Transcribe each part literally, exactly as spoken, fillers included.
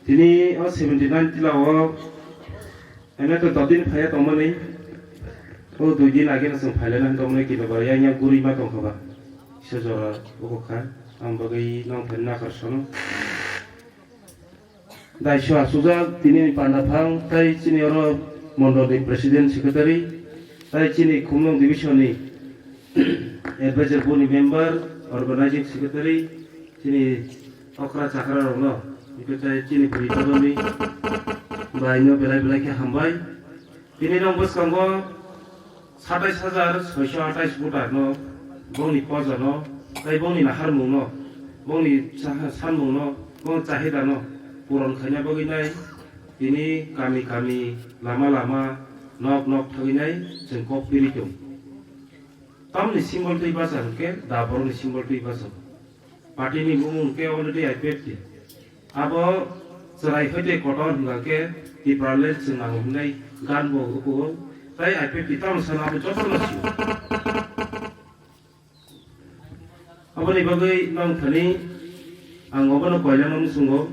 Tini o seventy nine tila o ene to dodin phaya tongmani. O dui din age na chwng phailai na tongmani kino ba yang yang guri ma tongkha ba. Kisa jora o kha ang bagwi nong thani nakar sono. Daisho asujak tini panda phang tai chini oro mondol ni president secretary tai chini Khumlung division ni advisor board ni member, organizing secretary, chini okra chakra rokno, hingke tai chini bwrwi tongmani bai no belai belai khe hambai. Tini nong bwskango satais hajar soiso atais voter no, bongni poja no, tai bongni naharmung no, bongni cha-, sanmung no, bongni chahida no puron khaina bagwi nai tini kami kami, lama lama, nok nok thagwi nai chwng kok piri tong. Tamni symbol twi basa hwnkhe da borokni symbol twi basa. Party ni bumung hwnkhe already I P F T. Abo chwrai hoite kotor hwnkhe Tipraland chwng nango hwnwi gan bo hukugo. Tai I P F T tamo sana abo jotono sio. Aboni bagwi nong thani ang obono koilano muchungo.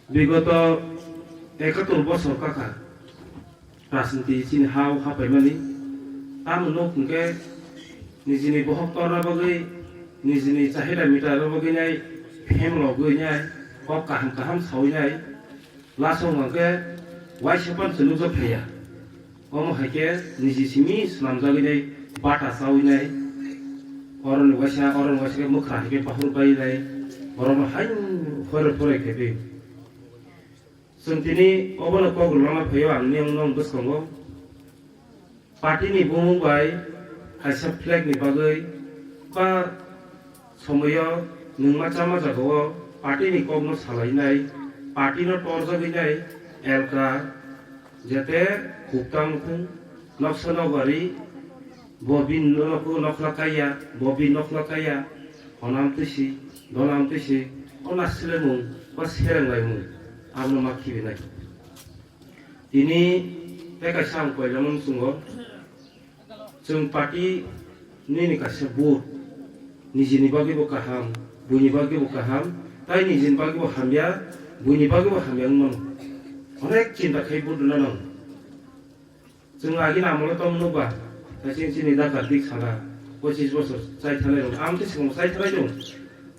Bigoto ekattor bosor kakha rajniti chini ha-o hapaimani. Tamo nuk hwnkhe nijini bohok torna bagwi, nijini chahida mitarna bagwi nai phemlogwi nai, kok kaham kaham sawi nai, lasong hwnkhe waisa pan se nukjak thaiya. Omo hai khe niji simi swnamjagwi nai bata chawi nai. Oroni waisa, oroni waisa khe mwkhra hai khe bahur bai nai. Borokno hai phore phore khe twi. Chwng tini obono kok rwlangna phaio ang niyang nong bwskango. Party ni bumung bai kaisa flag ni bagwi ba somoyo nwngma chama jagao party ni kokno salainai, party no torjagwi nai elka, jete hukta mukhung, noksa nokbari, bo bini nokho nokhla kaiya, bo bini nokhla kaiya, honam twisi, donam twisi, o naslemung ba serenglaimung abono ma khibinai. Tini tei kaisa ang koilama muchungo, chwng party nini kaisa vote, nijini bagwi bo kaham, buini bagwi bo kaham, tai nijini bagwi bo hamya, buini bagwi bo hamya wngmano. Onek chinta khai vote rwna nango. Chwng agini amolo tong nukba, kaisa chini da Kartik sala, pochis bosor chai thanai rok, ang tei swkang chai thanai rok,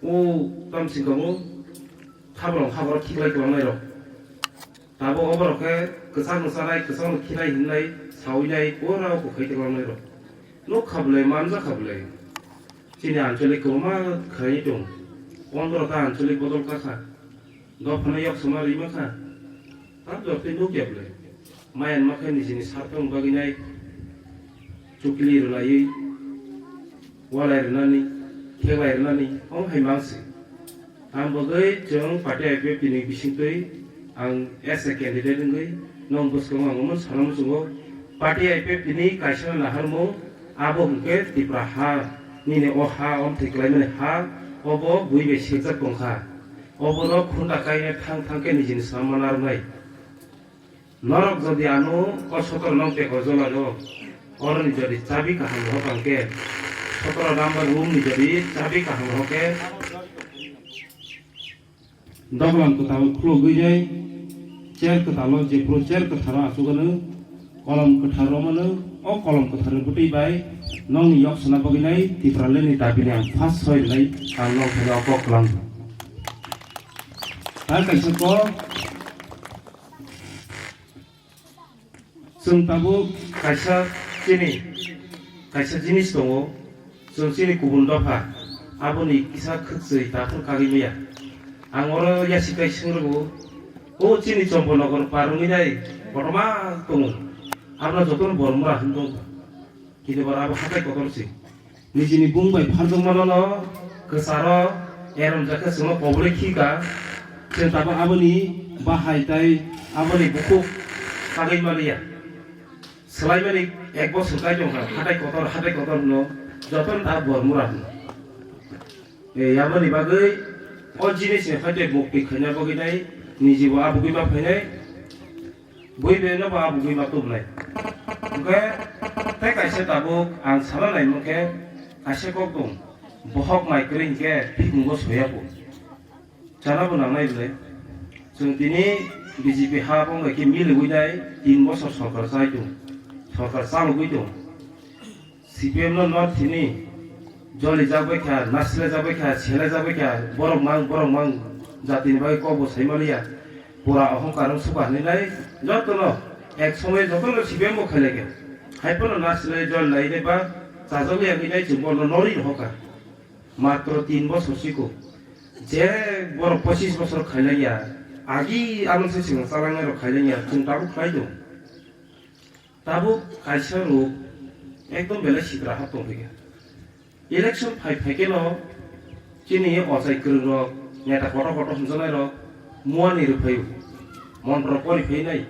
o tam swkang o, haborok haborok khiklai kwlangnai rok. Tabuk oborok khe kwchak no chanai, kwchak no khinai hinlai sawi nai, pura o kwkhai tonglangnai rok. Nuk kha bwlai, manjak kha bwlai. Chini anchalik kwbangma khaini tong. Pondro ta anchalik bodol kakha. Dophano yok sama rima kha. Tam jor tei nuk ya bwlai. Mayan ma khe nijini sarthok bagwi nai. Chukli rwlaiwi, walai rwnani, kheklai rwnani, omo hai mang se. Ang bagwi chwng party I P F T ni bisingtwi ang as a candidate wngwi nong bwskango ang omo sana muchungo. Party I P F T ni kaisa naharmung abo hwnkhe Tipra ha, nini o ha omthai kwlaimani ha, obo bui bai sirjak tongkha. Obono khunda kainai thang thang khe nijini sama narwknai. Norok jodi ano o sotoro nong teko jolano, oroni jodi chabi kaham rohor kangkhe, sotoro number room ni jodi chabi kaham rohor khe, doglam kwtal khulogwi nai, chair kwtalo jephuru chair kwtharo achugano, kolom kwthar romano, o kolom kwtharni bwtwi bai nongni yok sana bagwi nai Tipralandni dabini ang first soi rwnai ang nong thani o kok kwlang. Ta kaisa kok. Chwng tabuk kaisa chini, kaisa jinis tongo, chwng chini kubun dopha, aboni kisa khwkchwi takhuk kagwi maya. Ang oro yasikai swngrwgo, o chini Chomponogor par wngwi nai kotorma tongo, abono jotono bor mura hwn tongkha. Kintu boro abo hatai kotor se. Nijini bung bai pharjak mano no kwcharo erom jakhe chwngno kobole khika. Chwng tabuk aboni bahai tai aboni bukhuk kagwi maliya. Swlaimani ek bosor kai tongkha, hatai kotor, hatai kotor hwno jotono ta bor mura hwno. E, yaboni bagwi o jinisni phaitwi mukti khaina bagwi nai, nijibo abugwi ma phainai, bui beno bo abugwi ma tubunai. Hwnkhe tei kaisa tabuk ang sana nai mankhe kaisa kok tong, bohok mai kwrwi hinkhe phikungo soya bo. Chana bo nangnai bwle. Chwng tini B J P ha bong bai khe miliwi nai tin bosor sorkar chai tong. Sorkar chalogwi tong. C P M no north thini joli jak bai kha, nasilai jak bai kha, selai jak bai kha, borok mang, borok mang jatini bai kok bo sai maliya. Pura ohongkar wng suka hinwi nai jotono ek somoy jotono C P M bo khailai kha. Hai phano nasilai joli lai de ba chajagwi ya hinwi nai chwng bono norwi rohor kha. Matro tin bosor siko. Je borok pochis bosor khailaiya, agi ano se chwng chalangnairok khailaiya, chwng tabuk khlai tong. Tabuk kaisa rok ekdom belai sitra hap tong phaikha. Election phai phai khe no chini ochai kwrwng rok, neta kotor kotor hwnjaknai rok muani rwphaio, montro pori phainai.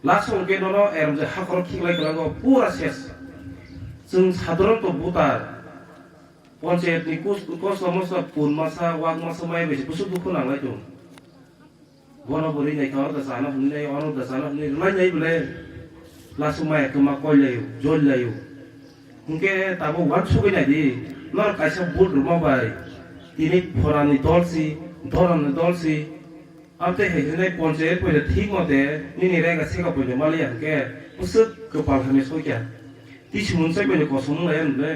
Last hwnkhe nono eram je hakhoro khiklai kwlango pura ses. Chwng sadharon to voter. Panchayat ni kus-, kosto mosto pun masa, wak masa maya bai se bwswk dukhu nanglai tong. Bono bo rinai kha, oro da chana hwnwi nai, oro da chana hwnwi rwlai nai bwle. Last o maya kwma koi laio, jol laio. Hwnkhe tabuk uansugwi nai di, norok kaisa vote rwma bai. Tini phorani dol si, dhoromni dol si. Amtwi hai hwnwi panchayat poito thik mote nini rega seka poito maliya hwnkhe bwswk kwpal hamya sokya. Twi sumung chai poito kosom wng laiya hwnle.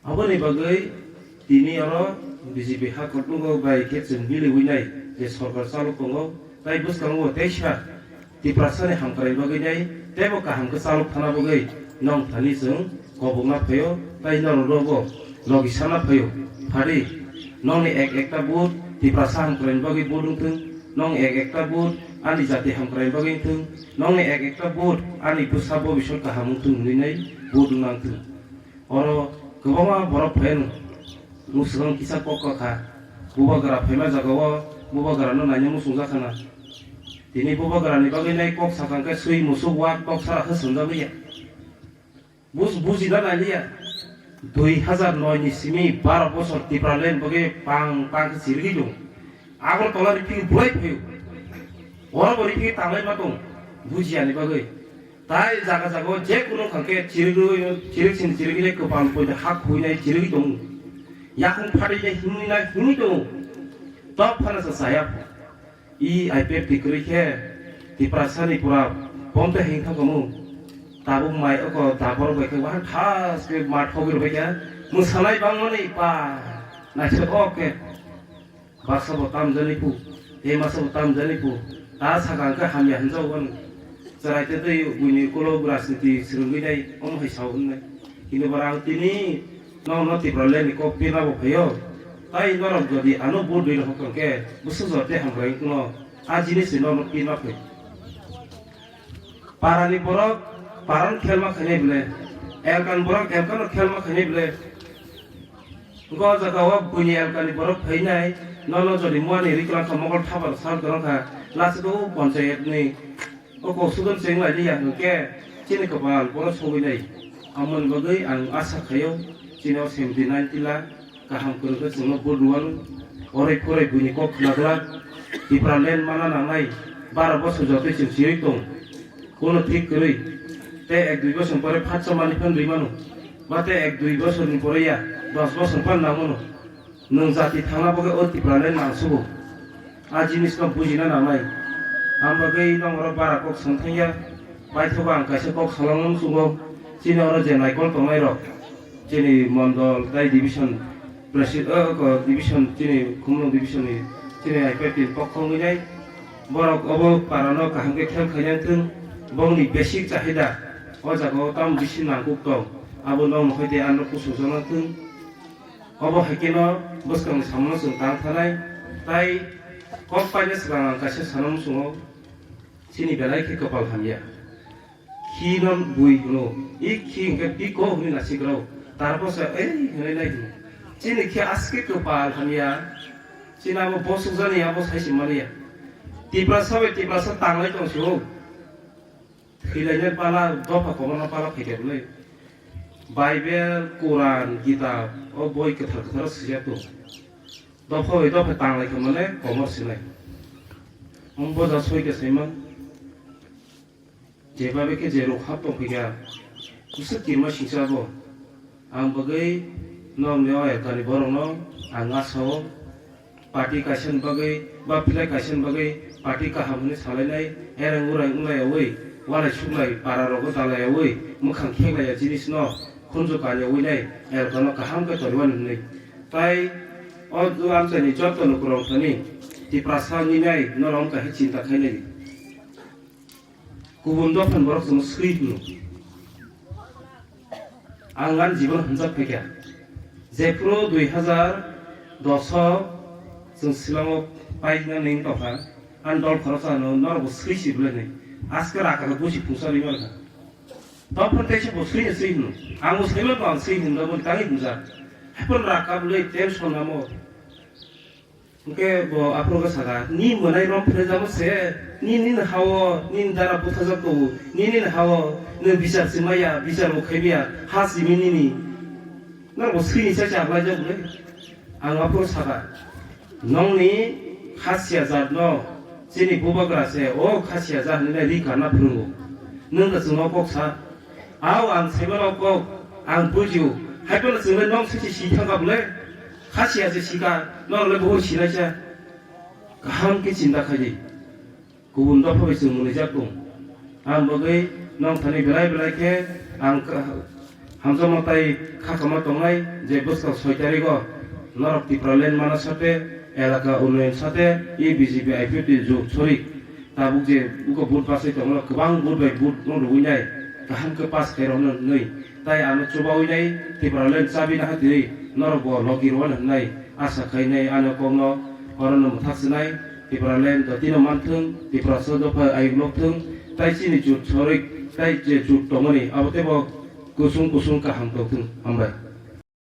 Aboni bagwi tini oro B J P ha kutung rok bai khe chwng biliwi nai je sorkar chalok tongo, tai bwskango teisa Tiprasani hamkrai bagwi nai teibo kaham khe chalok thana bagwi nong thani chwng kobokna phaio, tai norok rogo logi sana phaio. Phadi, nongni ek ekta vote Tiprasa hamkrai bagwi vote wngthwng, nong ek ekta vote ani jati hamkrai bagwi wngthwng, nongni ek ekta vote ani bwsa bobisot kaham wngthwng hwnwi nai vote wngna wngthwng. Oro kwbangma borok phaiyano mwswkang kisa kok kha. Bubagra phaima jagao bubagrano naina muchungjak khana. Tini bubagrani bagwi nai kok sakang khe swi musuk wak kok sara hwswnjagwi ya. Bus-, bujina nailiya. Dui hazar noi ni simi baro bosor Tipraland bagwi pang pang khe chirigwi tongo. Agartala riphi bulai phaio. Oro bo riphi tanglai ma tong. Bujiyani bagwi. Tai jaga jaga o je kunu kha khe chirigwi, chirig sin chirigwi le kwpal poito ha khuinai chirigwi tongo. Yakung phatwi le himwi na himwi tongo. Tok phano sa saya. I I P F T kwrwi khe Tiprasani pura bomte hing thang kamo. Tabuk mai oko daborok bai khe wahang thas khe mat hogwi rwbai kha. Mwsanai bangmani pa naisok o khe. Baksa bo tamjani pu, tei masa bo tamjani pu. Ta saka hwnkhe hamya hwnjago wano. Chwrai tei tei buini ukulok rajniti swrwngwi nai omo hai sao hwnnai. Kintu bara ang tini nono Tipraland ni kok pirna bo phaio. Tai norok jodi ano vote rwina hokor khe bwswk jor tei hamkrai wngkhe no a jinis ni nono pirna phai. Parani borok parano khelma khainai bwle, elkani borok elkano khelma khainai bwle. Wngkha o jaga o buini elkani borok phainai, nono jodi muani riklang kha, mokol thapar sal kwrwng kha, lachwk o panchayat ni o kok sudon cheng lai liya hwnkhe chini kwpal bono sogwi nai. Amoni bagwi ang asa khaio chini o seventy nine tila kaham kwrwng khe chwngno vote rwanu, orai phorai buini kok khna glak, Tipraland mana nangnai, baro bosor jotoi chwng chiyoi tong. Kono thik kwrwi. Tei ek dui bosor pore phatsa manwi phan rwi mano. Ba tei ek dui bosor ni pore ya, dos bosor phan nang mano. Nwng jati thangna bagwi o Tipraland nang sugo. A jinis no bujina nangnai. Ang bagwi nong oro bara kok swng thangya. Paithago ang kaisa kok salangno muchungo. Chini oro je naikol tongnai rok. Chini mondol tei division presi-, o, o, division, chini Khumulwng division ni chini I P F T ni pokho wngwi nai. Borok obo para no kaham khe khel khaina wngthwng, bongni basic chahida o jaga o tamo bisi nangkuk tong, abo nok nokhai tei ano kusungjakna wngthwng. Obo hai kheno bwskangni samungno chwng tang thanai, tai kok paina swkang ang kaisa sana muchungo, chini belai khe kwpal hamya. Khi no bui hwno, i khi hwnkhe biko hwnwi naisik rw, tarbo se ei hwnwi nai hwno. Chini khe aske kwpal hamya, chini abo bosukjani abo sai se maliya. Tiprasa bai Tiprasa tanglai tong se o. Thwilainai pala dopha koborno pala phaikha bwlai. Bible, Quran, Gita o boi kwthar kwtharo swijak tongo. Dopha bai dopha tanglai kha mane komor sinai. Omo boja soi khe saiman. Jeba bekhe je rok hap tong phaikha, bwswk kirima singsa bo. Ang bagwi nokni o elkani borokno ang asao Party kaisa ni bagwi ba flag kaisa ni bagwi party kaham hwnwi salainai, ereng ureng wnglaiyawi, walai suklai para rogo dalaiyawi, mwkhang kheklaiya jinis no khunju kanyawi nai, ereng no kaham khe toriwani hwnwi. Tai o amchaini joto no kwrwng thani Tiprasa wngwi nai norok wngkha khe chinta khainai. Kubun dophani borok chwngno swi hwno. Ang ani jibon hamjak phaikha. Jephuru dui hazar dos o chwng Shillong o painani wng tongkha. Ani dol khoroksa no norok bo swi si bwlai nai. Aske raka khe busi phungsa rwi mankha. Dophani teisa bo swi no swi hwno. Ang bo saiman bo ang swi hwno bo tangwi hwnjak. Haphano raka bwlai tension namo. Hwnkhe bo aphuru khe saka, "Ni mwnai rom phre jabo se, ni nini hao, nini dara buthajak tongo, ni nini hao, nwng bichar se maya, bichar bo khai maya, ha simi nini." Norok bo swini sa chaklaijak le. Ang aphuru saka, "Nongni khasiya jat no, chini bubagra se, o khasiya jat hinwi ri kana phwrwngo. Nwng da chwngno kok sa." Ao ang saimano kok, ang bujio. Hai phano chwngno nong sisi si thangkha bwle? Khasiya se sika, norokle buhur sinaisa. Kaham khe chinta khaidi. Kubun dopha bai chwng mwnwijak tong. Ang bagwi nong thani belai belai khe ang ka-, hamjakma tai khakama tongnai je bwskang soi tarigo norok Tipraland mana sate, elaka unnayan sate, e B J P I P F T jot sorik. Tabuk je buko vote pasai tongmano kwbang vote bai vote no rwui nai, kaham khe pass khairokno hwnwi. Tai ano chubaui nai, Tipraland chabi naha twi norok bo logi rwano hwnwi asa khainai. Ano kokno orono mwthak swnai, Tipraland dotino manthwng, Tiprasa dopha ayuk lokthwng, tai chini jut sorik, tai je jut tongmani abo teibo kusung kusung kaham tongthwng. Hambai.